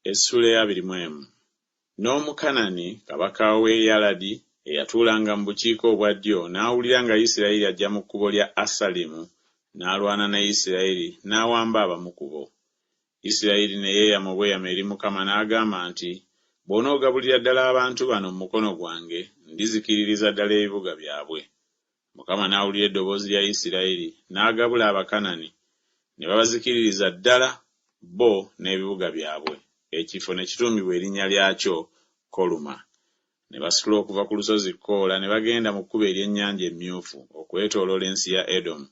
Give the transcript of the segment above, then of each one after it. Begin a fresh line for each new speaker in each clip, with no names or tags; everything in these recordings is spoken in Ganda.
Essuula ey'abiri mu emu. N'Omukanani, kabaka w'e Yaladi, eyatuulanga mu bukiika obwa ddyo, n'awulira nga Isirayiri ajja mu kkubo lya Asalimu, n'alwana ne Isirayiri, n'awamba abamu ku bo. Isirayiri ne yeeyama obweyamo eri Mukama n'agamba nti, Bw'onoogabulira ddala abantu bano mu mukono gwange, ndizikiririza ddala ebibuga byabwe. Mukama n'awulira eddoboozi lya Isirayiri, n'agabula Abakanani, ne babazikiririza ddala bo n'ebibuga byabwe, ekifo ne kituumibwa erinnya lyakyo Koluma. Ne basitula okuva ku lusozi Koola ne bagenda mu kkubo ery'Ennyanja Emmyufu okwetooloola ensi ya Edomu.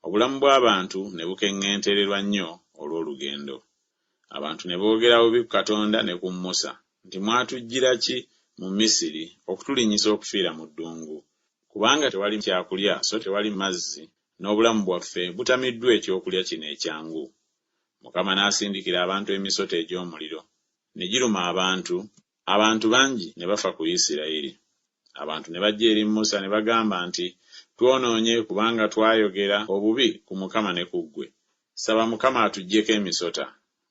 Obulamu bw'abantu ne bukeŋŋentererwa nnyo olw'olugendo. Abantu ne boogera bubi ku Katonda ne ku Musa nti, Mwatuggyira ki mu Misiri okutulinnyisa okufiira mu ddungu? Kubanga tewali kyakulya so tewali mazzi, n'obulamu bwaffe butamiddwa ekyokulya kino ekyangu. Mukama n'asindikira abantu emisota egy'omuliro, ne giruma abantu, abantu bangi ne bafa ku Isirayiri. Abantu ne bajja eri Musa ne bagamba nti, Twonoonye kubanga twayogera obubi ku Mukama ne ku ggwe. Saba Mukama atuggyeko emisota.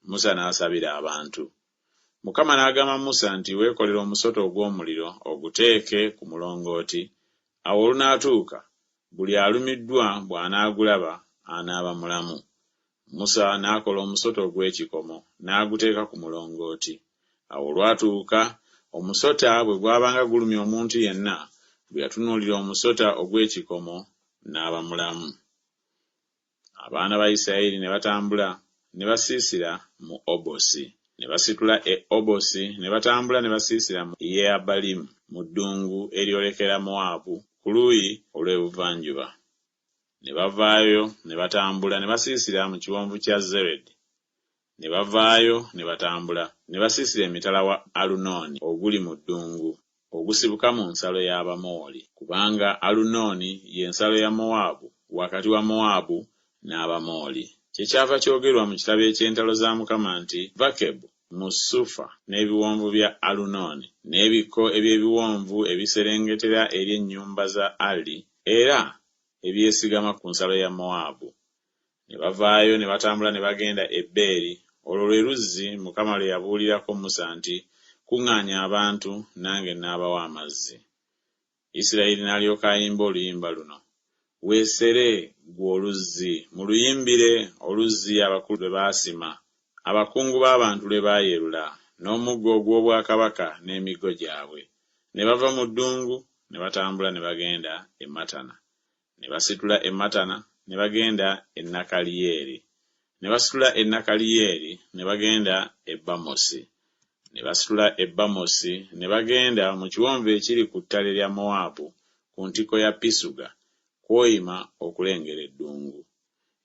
Musa n'asabira abantu. Mukama n'agamba Musa nti, Weekolere omusota ogw'omuliro, oguteeke ku mulongooti, awo olunaatuuka, buli alumiddwa bw'anaagulaba anaaba mulamu. Musa n'akola omusota ogw'ekikomo, n'aguteeka ku mulongooti. Awo olwatuuka, omusota bwe gwabanga gulumye omuntu yenna, bwe yatunuulira omusota ogw'ekikomo, n'aba mulamu. Abaana ba Isirayiri ne batambula ne basiisira mu Obosi. Ne basitula e Obosi ne batambula ne basiisira mu Iye-Abalimu mu ddungu eryolekera Mowaabu ku luuyi olw'ebuvanjuba. Ne bavaayo ne batambula ne basiisira mu kiwonvu kya Zeredi. Ne bavaayo ne batambula ne basiisira emitala wa Alunooni oguli mu ddungu, ogusibuka mu nsalo y'Abamoli, kubanga Alunooni ye nsalo ya Mowaabu, wakati wa Mowaabu n'Abamoli. Kyekyava kyogerwa mu kitabo eky'Entalo za Mukama nti Vakebu mu Sufa n'ebiwonvu bya Alunooni, n'ebikko eby'ebiwonvu ebiserengetera eri ennyumba za Ali, era ebyesigama ku nsalo ya Mowaabu. Ne bavaayo ne batambula ne bagenda e Beeri, olwo lwe luzzi Mukama lwe yabuulirako Musa nti, Kuŋŋaanya abantu, nange nnaabawa amazzi. Isirayiri n'alyoka ayimba oluyimba luno, Weesere, ggwe oluzzi, muluyimbire, oluzzi abakulu lwe baasima, abakungu b'abantu lwe baayerula, n'omuggo ogw'obwakabaka n'emiggo gyabwe. Ne bava mu ddungu, ne batambula ne bagenda e Matana. Ne basitula e Matana ne bagenda e Nakaliyeeri. Ne basitula e Nakaliyeeri ne bagenda e Bamosi. Ne basitula e Bamosi ne bagenda mu kiwonvu ekiri ku ttale lya Mowaabu ku ntikko ya Pisuga, kw'oyima okulengera eddungu.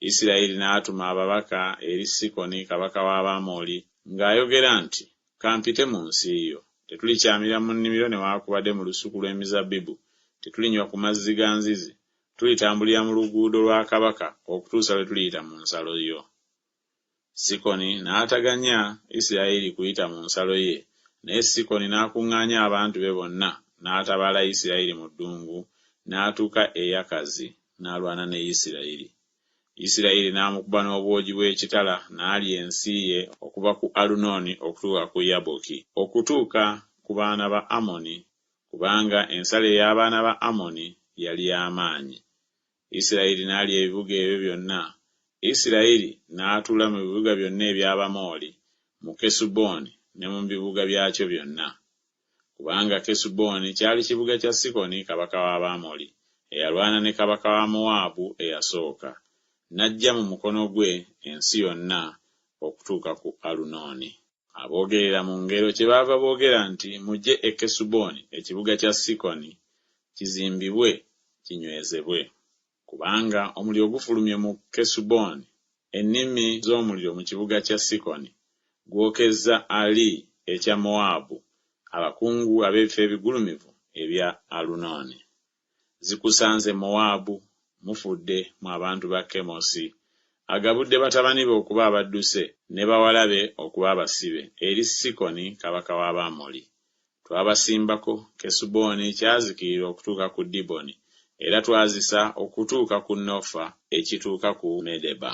Isirayiri n'atuma ababaka eri Sikoni kabaka w'Abamoli ng'ayogera nti, Ka mpite mu nsi yo. Tetulikyamira mu nnimiro newaakubadde mu lusuku lw'emizabbibu, tetulinywa ku mazzi ga nzizi, tulitambulira mu luguudo lwa kabaka okutuusa lwe tuliyita mu nsalo yo. Sikoni n'ataganya Isirayiri kuyita mu nsalo ye, naye Sikoni n'akuŋŋaanya abantu be bonna n'atabaala Isirayiri mu ddungu n'atuuka e Yakazi n'alwana ne Isirayiri. Isirayiri n'amukuba n'obwogi bw'ekitala n'alya ensi ye okuva ku Alunooni okutuuka ku Yaboki, okutuuka ku baana ba Amoni, kubanga ensalo ey'abaana ba Amoni yali ya maanyi. Isirayiri n'alya ebibuga ebyo byonna, Isirayiri n'atuula mu bibuga byonna eby'Abamoli, mu Kesuboni ne mu bibuga byakyo byonna. Kubanga Kesuboni kyali kibuga kya Sikoni kabaka w'Abamoli, eyalwana ne kabaka wa Mowaabu eyasooka, n'aggya mu mukono gwe ensi yonna okutuuka ku Alunooni. Aboogerera mu ngero kyebaava boogera nti Mujje e Kesuboni, ekibuga kya Sikoni, kizimbibwe kinywezebwe. Kubanga omuliro gufulumye mu Kesuboni, ennimi z'omuliro mu kibuga kya Sikoni, gwokezza Ali ekya Mowaabu, abakungu ab'ebifo ebigulumivu ebya Alunooni. Zikusanze Mowaabu, mufudde, mmwe abantu ba Kemosi! Agabudde batabani be okuba abadduse, ne bawala be okuba abasibe, eri Sikoni kabaka w'Abamoli. Twabasimbako, Kesuboni kyazikirira okutuuka ku Diboni, era twazisa okutuuka ku Nofa ekituuka ku Medeba.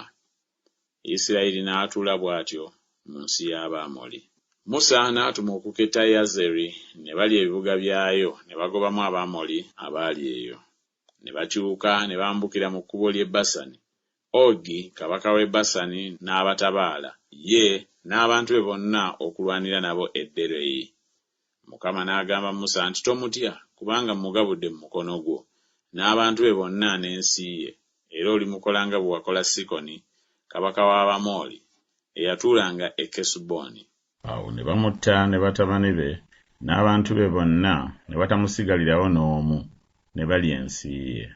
Isirayiri n'atuula bw'atyo mu nsi y'Abamoli. Musa n'atuma okuketta Yazeri, ne balya ebibuga byayo, ne bagobamu Abamoli abaali eyo. Ne bakyuka ne bambukira mu kkubo ly'e Basani, Ogi kabaka w'e Basani n'abatabaala, ye n'abantu be bonna okulwanira nabo e Ederei. Mukama n'agamba Musa nti Tomutya, kubanga mmugabudde mu mukono gwo, n'abantu be bonna n'ensi ye, era olimukola nga bwe wakola Sikoni kabaka w'Abamoli, eyatuulanga e Kesuboni.
Awo ne bamutta ne batabani be n'abantu be bonna, ne watamusigalirawo n'omu, ne balya ensi ye.